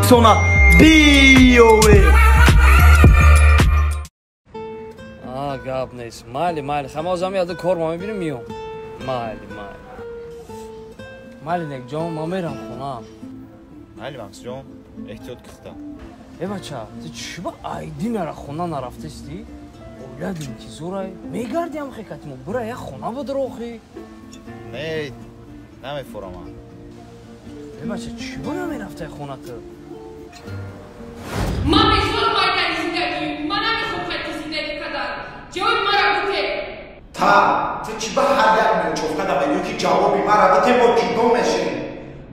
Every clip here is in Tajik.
Сона биёве. Гап нест. Майли, майли. Ҳамозам яда кор ма мебинем, миём. Майли, майли. Майли, Некҷон, ман мерам хона. Майли, Максҷон, эҳтиёт кихта. Э, бача, ту чӣ ба айди нара хона нарафтасти? Оилад интизорай. Мегардиам хекатимо, бура як хона будро охи. Не, намефорам. Э, бача, чӣ ба намерафтай хона ту? Ман мехоҳам майдани зиндагӣ, ман намехоҳам хайти зиндагӣ кардан. Ҷавоби мара бите. Та ту чӣ ба ҳар як мечофка да мегӯӣ, ки ҷавоби мара бите, мо ҷудо мешавем?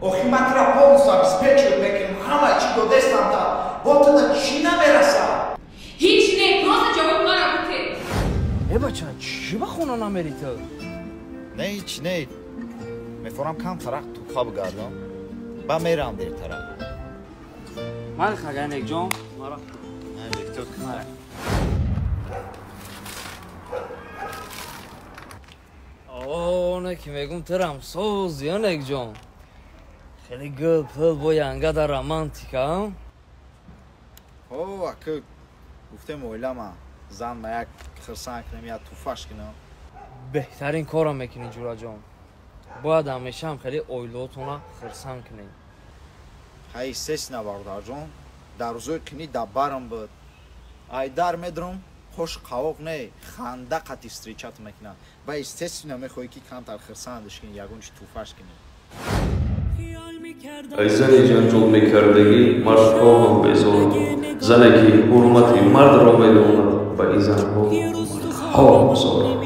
Охи ман тура полностью обеспечивать мекунам, ҳама чӣ додестам, та бо туда чӣ намераса? Ҳеҷ не, просто ҷавоби мара бите. Э, бача, чӣ ба хона намери ту? Не, ҳеҷ не. Мефорам кам тарақ туха бигардам. Ба мерам дертарак. Майли, хагай, Некҷон, мара. Майли, эҳтиёт кихта. Оне ки мегум, тирам сози, ё Некҷон. Хеле гул пул бо янга дар романтика. О, ака, гуфтем оилама зан ма як хирсан кунем, як туфаш кунам. Беҳтарин корам мекунӣ, ҷураҷон. Бояд ҳамешаам хеле оилаотона хирсан кунем. Ҳай, естественно, бародарҷон, дар рӯзои қинӣ дар барам буд. Айдар медурам, қош қавоқ не, ханда қати встречать мекунам. Ба естественно мехоҳӣ, ки камтар хирсандаш кунӣ, ягон чи туфаш кунӣ. Ай зане ҷанҷол мекардагӣ, мардҳо ҳам безоранд. Зане ки ҳурмати мардро медонад, ба ин занҳо мардҳо зоранд.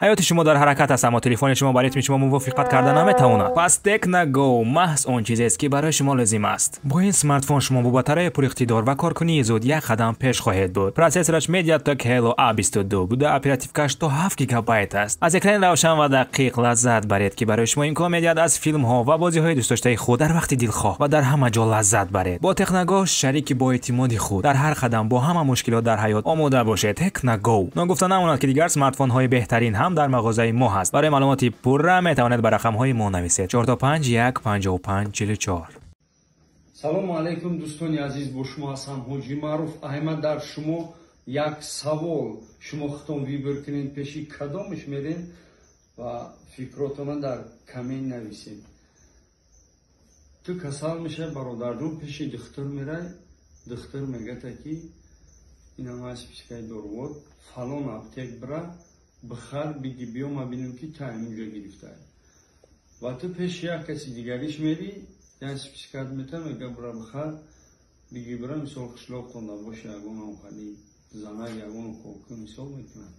Ҳаёти шумо дар ҳаракат аст, аммо телефони шумо ба ритми шумо мувофиқат карда наметавонад. Пас Tecno маҳз он чизест, ки барои шумо лозим аст. Бо ин смартфон шумо бо батареяи пуриқтидор ва коркунии зуд як қадам пеш хоҳед буд. Процессораш MediaTek Helio A22 буда, оперативкаш то 7 гигабайт аст. Аз экрани равшан ва дақиқ лаззат баред, ки барои шумо имкон медиҳад аз филмҳо ва бозиҳои дӯстдоштаи худ дар вақти дилхоҳ ва дар ҳама ҷо лаззат баред. Бо Tecno шарики боэътимоди худ дар ҳар қадам бо ҳама мушкилот дар ҳаёт омода бошед. Tecno. Ногуфта намонад, ки дигар смартфонҳои беҳтарин ҳам дар мағозаи мо ҳаст. Барои маълумоти пурра метавонед ба рақамҳои мо нависед: 45 1 55 44. Салому алайкум, дӯстони азиз, бо шумо ҳастам Ҳоҷи Маъруф Аҳмад. Дар шумо як савол: шумо худтон выбор кунед, пеши кадомаш мерен ва фикротона дар коммент нависед. Ту касал мешавӣ, бародарҷон, пеши духтур мерай. Духтур мегӯяд, ки инама спискаи дорувот, фалон аптек бира, бихар, биги биё, ма бинем, ки ту ҳаминҷо гирифтаи. Ва ту пеши як каси дигариш мери, як спискат мета, мега: «Бира, бихар, биги бира». Мисол, қишлоқтонда боша, ягонам хали занак ягон уколка мисол мекунад.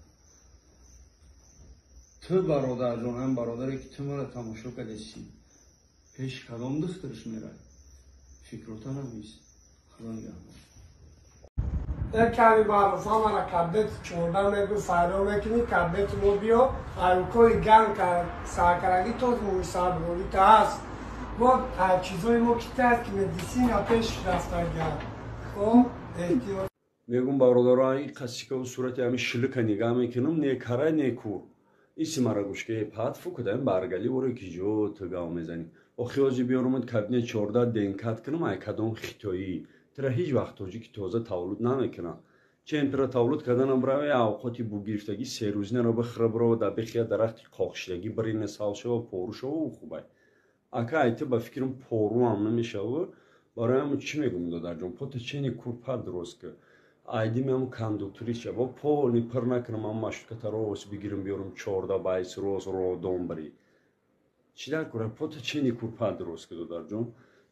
Ту, бародарҷон, ҳам бародаре, ки ту мара тамошо кардеси, пеши кадом духтурш мерай? Фикрота навис. Худо нигаҳбон. Ками маъруф ҳамара кабинети 14 мегӯ, файро мекунӣ, кабинети мо биё, аюкои ганг саркарагӣ то муйсарбурита ҳаст. Мо чизои мо кита аст, ки медисина пеш рафтага. О, эҳтиёт. Мегум, бародаро, ин қасикаву сурати ҳами шилика нигаҳ мекунам, не кара, не кур. Иси мара гӯшка пат фу кудаем баргали оре, ки ҷо ту гав мезанӣ? Охи ҳози биёрумад кабинет 14, денкат кунам, ай кадом хитоӣ тира ҳеҷ вақт тоҷики тоза тавлуд намекунам. Чемпира тавлуд карданам бирави, авқоти бугирифтагӣ серӯзинаро бихӯра, бирова дар бехия дарахти қоқшидагӣ бирина, сал шава, пору шава, хубай. Ака, ай ту ба фикрам поруам намешава. Барои ҳамн чӣ мегум, додарҷон, пота чени курпа дурост ки айдими ҳам кондукториша бо полни пир накунам, ам маршрутката рост бигирам, биёрам 14 байс, рост родом бирӣ. Чӣ дар кора пота чени курпа дурост ки, додарҷон?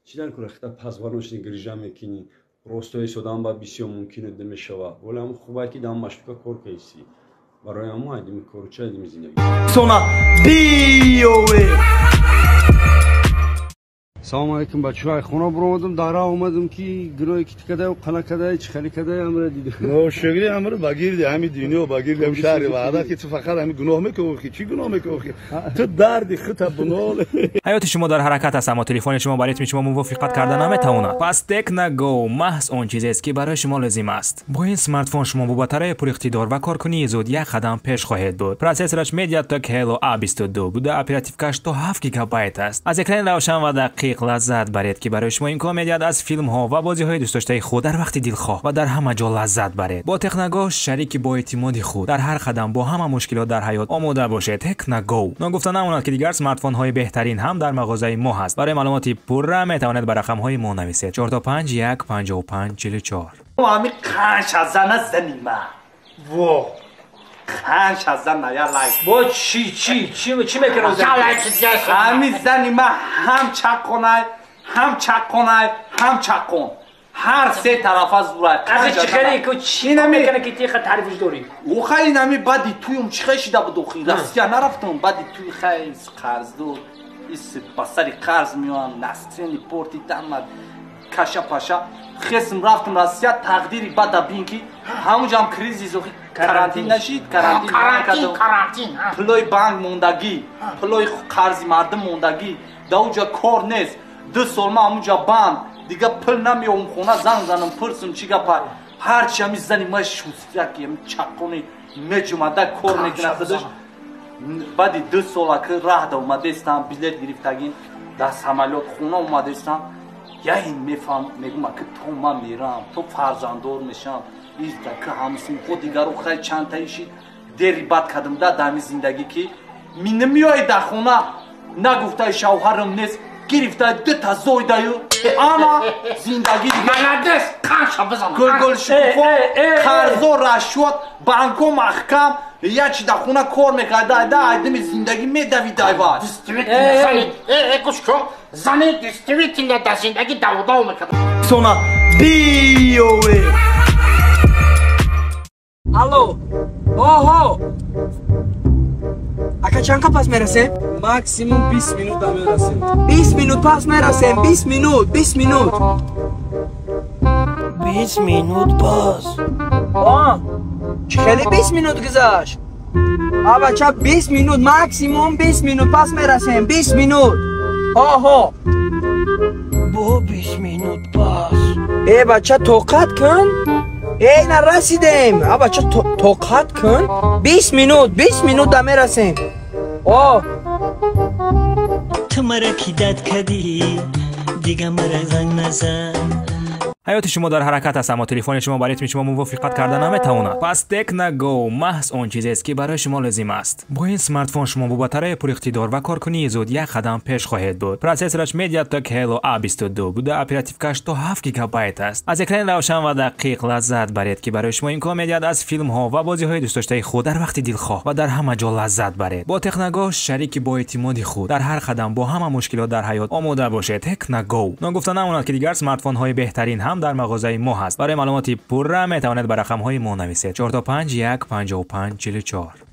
Чӣ дар кора хита позвоночник грижа мекунӣ? Ростои содан ба бисёр мумкин намешава. Вале ҳам хубай, ки дар маршрутка кор кайсӣ. Барои ҳамо айдими кору ча айдими зиндагӣ. Сона биёве. Салому алайкум, бачаҳо. Ай хона буромадам, дара омадам, ки гуноҳе ки ту кадай, қана кадай, чӣ хеле кадай, амра дидам. Шогирди амр ба гирди ҳами дунё, ба гирди ҳами шаҳри ваҳдат, ки ту фақат ҳами гуноҳ мекунӣ. Чӣ гуноҳ мекунӣ ту? Дарди хута бунол. Ҳаёти шумо дар ҳаракат аст, аммо телефони шумо ба ритми шумо мувофиқат карда наметавонад. Пас Tecno маҳз он чизест, ки барои шумо лозим аст. Бо ин смартфон шумо бо батареяи пуриқтидор ва коркунии зуд як қадам пеш хоҳед буд. Процессораш MediaTek Helio A22 буда, оперативкаш то 7 гигабайт аст. Аз экрани равшан ва дақиқ дақиқ лаззат баред, ки барои шумо имкон медиҳад аз филмҳо ва бозиҳои дӯстдоштаи худ дар вақти дилхоҳ ва дар ҳама ҷо лаззат баред. Бо Техного шарики боэътимоди худ дар ҳар қадам бо ҳама мушкилот дар ҳаёт омода бошед. Техного. Ногуфта намонад, ки дигар смартфонҳои беҳтарин ҳам дар мағозаи мо ҳаст. Барои маълумоти пурра метавонед ба рақамҳои мо нависед: 4 5 1 55 44. Ами қанша зана зани ма. Во. Қанша зана я лайк. Бо чӣ чӣ чӣ чӣ мекунад? Ами зани ма ҳам чаққонай, ҳам чаққонай, ҳам чаққон. Ҳар се тарафа зурай. Аз чӣ хеле ку чӣ намекунад, ки тиха таърифш дорӣ? Ӯ хай нами баъди туюм чӣ хай шида буд охи? Россия нарафтам, баъди туй хай қарздор. Ис ба сари қарз меоям, настроение порти тамад каша паша. Хесм рафтам Россия, тақдири бада бин ки ҳамунҷам кризис охи, карантин нашид, карантин карантин карантин. Пулои банк мондагӣ, пулои қарзи мардум мондагӣ, дар уҷа кор нест. 2 сол ма ҳамунҷа банд, дига пул намеёвам хона, занг занам пурсам чӣ гапа. Ҳарчи ҳами зани ма шустяки ҳами чаққони меҷумада кор мекунад худаш. Баъди 2 сола ки раҳда омадестам, билет гирифтагин дар самолёт хона омадестам, яин мефаҳм, мегӯм аки то ман мерам, то фарзанддор мешам, изда ки ҳамсинфо дигаро хай чандтаи шид, дери бад кардам да ҳами зиндагӣ ки минамиёи дар хона нагуфтаи шавҳарам нест, гирифтаи дута зойдаю ана зиндагӣ Молодец, қанша бизан. Гулгул шукуфо, қарзо рашват, банко маҳкам, ячи дар хона кор мекарда, да айдими зиндагӣ медавидай вай. Действительно, зани, гӯш кун, зани действительно дар зиндагӣ даводав мекард. Сона биёве. Алло. Оҳо. Ака, чанд пас мерасем? Максимум 20 минут мерасем. 20 минут пас мерасем, 20 минут, 20 минут. 20 минут пас. А, чӣ хеле 20 минут гузашт? А бача, 20 минут, максимум 20 минут пас мерасем, 20 минут. Оҳо. Бо 20 минут пас. Э бача, тоқат кун. Э, нарасидем. А бача, тоқат кун. 20 минут, 20 минут да мерасем. О. Ту мара ки дад кадӣ, дига мара занг назан. Ҳаёти шумо дар ҳаракат аст, аммо телефони шумо ба ритми шумо мувофиқат карда наметавонад. Пас Техного маҳз он чизест, ки барои шумо лозим аст. Бо ин смартфон шумо бо батареяи пуриқтидор ва коркунии зуд як қадам пеш хоҳед буд. Процессораш MediaTek Helio A22 буда, оперативкаш то 7 гигабайт аст. Аз экрани равшан ва дақиқ лаззат баред, ки барои шумо имкон медиҳад аз филмҳо ва бозиҳои дӯстдоштаи худ дар вақти дилхоҳ ва дар ҳама ҷо лаззат баред. Бо Техного шарики боэътимоди худ дар ҳар қадам бо ҳама мушкилот дар ҳаёт омода бошед. Техного. Ногуфта намонад, ки дигар смартфонҳои беҳтарин ҳам дар мағозаи мо ҳаст. Барои маълумоти пурра метавонед ба рақамҳои мо нависед: 4 5 1 55 44.